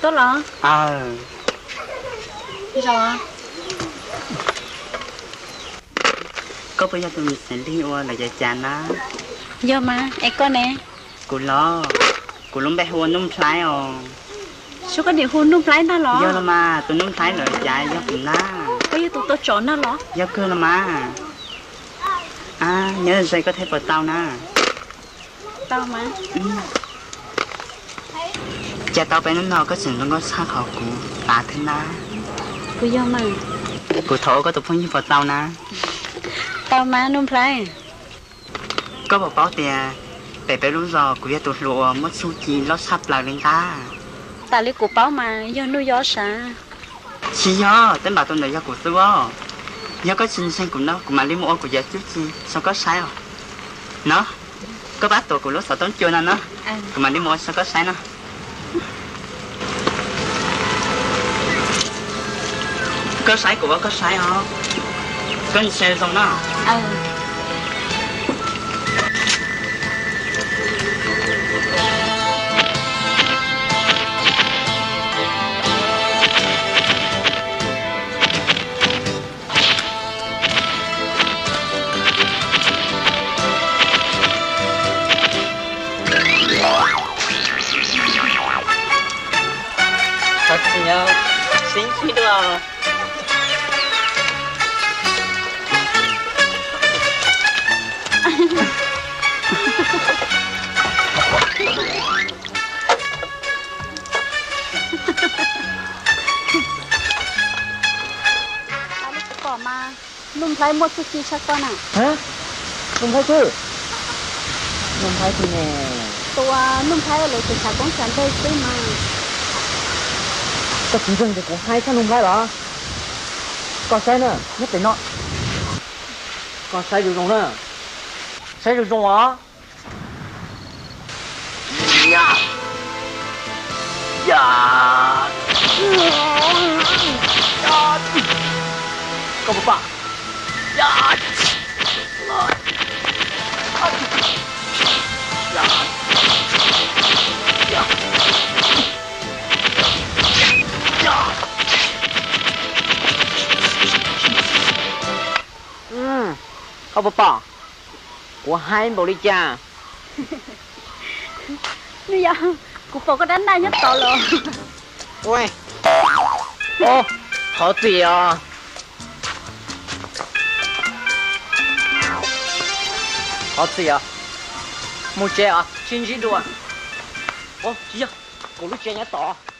Koj los? Aw. Koj puas yog tus me xeem Lig uas lawv cav cav na? Yog mas, es koj ne? Kuv los, kuv lub npe hu ua Nuj Nplhaib os. Sub, koj niam hu Nuj Nplhaib ntag los? Yog los mas, tus Nuj Nplhaib lawv cav yog kuv na. Koj yog tus tau tsom ntag los? Yog kawg los mas. Nyob ze koj thiaj puas tau na. Tau mas. Cas tau peb hnub no koj tseem zoo nkauj tshaj qhov kuv pav thiab na. Kuv yog mas. Kuv thov ua koj tus phooj ywg puas tau na? Tau mas Nuj Nplhaib. Koj puas paub tias pem peb lub zos kuv yog tus hluas uas muaj txuj ci loj tshaj plaws li ntag? Tas li kuv paub mas yog Nuj Yob sav. Tsis yog, tej npam tus ntawd yog kuv xwb os. Yog koj tsis ntseeg kuv no kuv mam li mus ua kuv cov txuj ci rau koj saib os. No, koj pab tuav kuv lub xov tooj cua no no, kuv mam li mus ua rau koj saib no. Koj saib kuv ua koj saib os. Koj ntsia zoo no. Thov txim, sib ntsib dua. Kuv pom mas Nuj Nplhaib muaj txuj ci tshaj koj na. Nuj Nplhaib twg? Nuj Nplhaib twg ne? Tus uas Nuj Nplhaib lawv tseem xav koob xav npe xwb mas. Koj tsis ntseeg tias kuv haib tshaj Nuj Nplhaib los? Koj saib na, nyob pem no. Koj saib zoo zoo na. Saib zoo zoo os. Koj puas pom? Koj puas pom? Kuv haib npaum li cas? Nws yog, kuv pom koj dab ntaj nyob tod los. Ua, thov txim os. Thov txim os. Mus tsev os, sib ntsib dua. Ua, tsis yog, kuv lub tsev nyob tod.